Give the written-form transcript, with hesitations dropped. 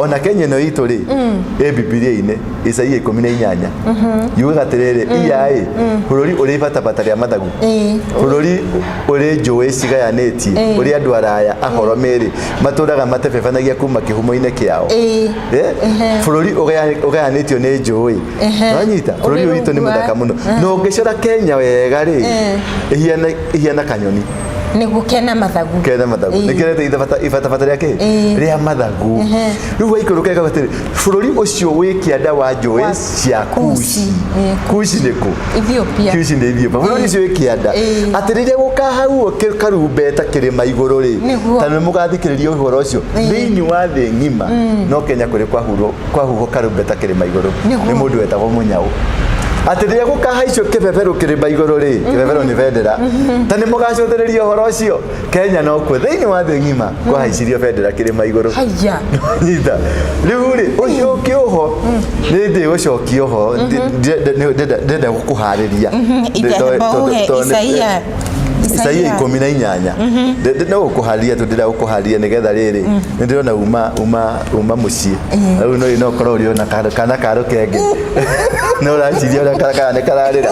Ona Kenya ĩno itũ rĩ, ĩ Bibilia-inĩ Isaia 18 yugaga atĩrĩrĩ, iyaĩ bũrũri ũrĩ ibatabata rĩa mathagu, bũrũri ũrĩ njũĩ cigayanĩtie, ũrĩ andũ araya ahoro mĩrĩ matũraga matebebanagia kuma kĩhumo-inĩ kĩao. Eh? Bũrũri ũgayanĩtio nĩ njũĩ. Wanyita, bũrũri ũyũ witũ nĩ Ũrĩ mũthaka mũno, na ũngĩcora Kenya wega rĩ, ĩhiana kanyoni. Nĩguo kena mathagu. Kena mathagu. Nĩkĩrete ibatabata rĩa kĩ rĩa mathagu. Rĩu waikũrũka ĩkauga atĩrĩ, bũrũri ũcio wĩ kĩanda wa njũĩ Wa cia Kushi. Kushi. Kushi nĩ kũ? Ethiopia. Kushi nĩ Ethiopia. Bũrũri ũcio wĩ kĩanda, atĩ rĩrĩa gũkahaguo karumbeta kĩrĩma igũrũ rĩ, ta nĩ mũgathikĩrĩria ũhoro ũcio thĩinĩ wa thĩ ng'ima, no Kenya kũrĩ kwahuhwo karumbeta kĩrĩma igũrũ nĩ mũndũ wetagwo Mũnyau, atĩ rĩrĩa gũkahaicio kĩbebero kĩrĩma igũrũ rĩ, kĩbebero nĩ bendera, ta nĩ mũgacũthĩrĩria ũhoro ũcio, Kenya no kuo thĩinĩ wa thĩ ng'ima kwahaicirio bendera kĩrĩma igũrũ. Haya. Nyita, rĩu rĩ, ũcio ũkĩ ũho nĩ ndĩ gũcokia ũho, ndĩrenda gũkũharĩria. Bauhe Isaia. Isaia 18. No gũkũharĩria tu ndĩrenda gũkũharĩria, nĩgetha rĩrĩ nĩ ndĩrona uma mũciĩ rĩu no ũkorwo ũrĩ ona kana ka rũkenge no ũraciria ũrĩa kana nĩ kararĩra.